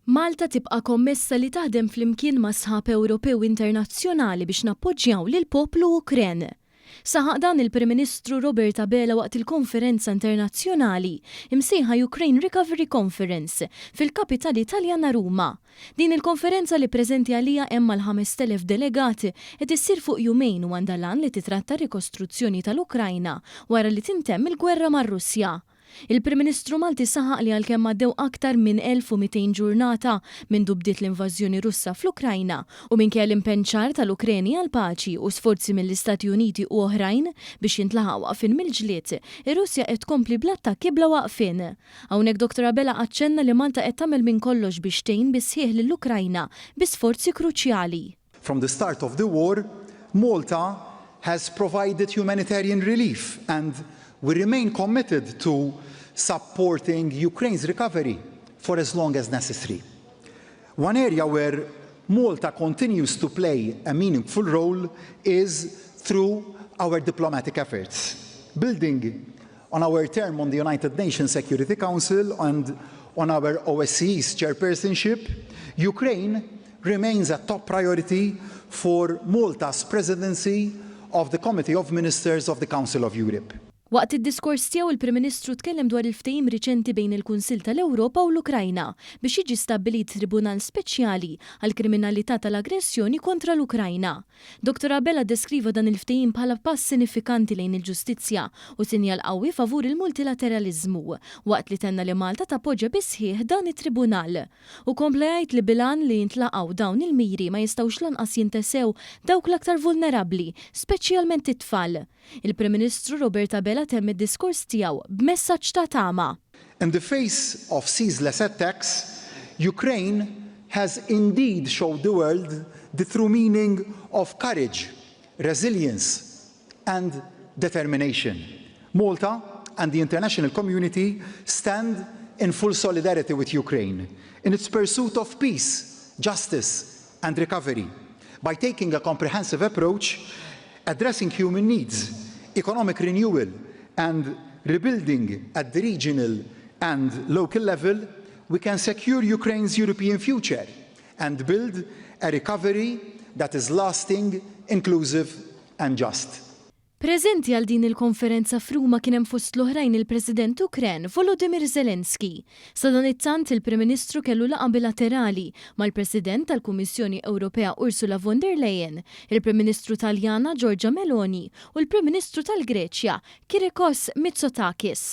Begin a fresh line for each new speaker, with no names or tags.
Malta tibqa' kommessa li taħdem flimkien ma' sħab Ewropew internazzjonali biex nappoġġjaw lill-poplu Ukren. Saħaq dan il-Prim Ministru Robert Abela waqt il-konferenza internazzjonali msejħa Ukraine Recovery Conference fil-kapitali Taljana Ruma. Din il-konferenza li preżenti għaliha hemm mal-5,000 delegat qed issir fuq jumejn u għandha l-għan li titratta r-rikostruzzjoni tal-Ukrajna wara li tintemm il-gwerra mar-Russja. Il-Prim Ministru Malti saħaq li għalkemm għaddew aktar minn 1,200 ġurnata mindu bdiet l-invażjoni Russa fl-Ukrajna u minkejja l-impenn ċar tal-Ukreni għall-paċi u sforzi mill-Istati Uniti u oħrajn biex jintlaħaq waqfien mill-ġlied, ir-Russja qed tkompli bl-attakki bla waqfien. Hawnhekk Dottor Abela aċċenna li Malta qed tagħmel minn kollox biex tgħin bis-sħiħ lill-Ukrajna bi sforzi kruċjali.
From the start of the war, Malta has provided humanitarian relief and we remain committed to supporting Ukraine's recovery for as long as necessary. One area where Malta continues to play a meaningful role is through our diplomatic efforts. Building on our term on the United Nations Security Council and on our OSCE's chairpersonship, Ukraine remains a top priority for Malta's presidency of the Committee of Ministers of the Council of Europe.
Waqt id-diskors tiegħu il-Prim Ministru tkellem dwar il-ftehim riċenti bejn il-Kunsill tal-Ewropa u l-Ukrajna biex jiġi stabbilit tribunal speċjali għall-kriminalità tal-aggressjoni kontra l-Ukrajna. Dr Abela deskriva dan il-ftehim bħala pass sinifikanti lejn il-ġustizzja u sinjal qawwi favur il-multilateraliżmu, waqt li tenna li Malta tappoġġja bis-sħiħ dan it-tribunal. U kompla jgħid li bil-għan li jintlaqgħu dawn il-miri ma jistgħux lanqas jintesew dawk l-aktar vulnerabbli, speċjalment it-tfal. Il-Prim Ministru Robert Abela temm id-diskors tiegħu b'messaġġ ta' tama.
In the face of ceaseless attacks, Ukraine has indeed showed the world the true meaning of courage, resilience and determination. Malta and the international community stand in full solidarity with Ukraine in its pursuit of peace, justice and recovery by taking a comprehensive approach addressing human needs, economic renewal and rebuilding at the regional and local level, we can secure Ukraine's European future and build a recovery that is lasting, inclusive and just.
Preżenti għal din il-konferenza f'Ruma kien hemm fost l-oħrajn il-President Ukren Volodymyr Zelensky. Sadanittant il-Prim Ministru kellu laqgħa bilaterali mal-President tal-Kummissjoni Ewropea Ursula von der Leyen, il-Prim Ministru Taljana Giorgia Meloni u l-Prim Ministru tal-Greċja Kyriakos Mitsotakis.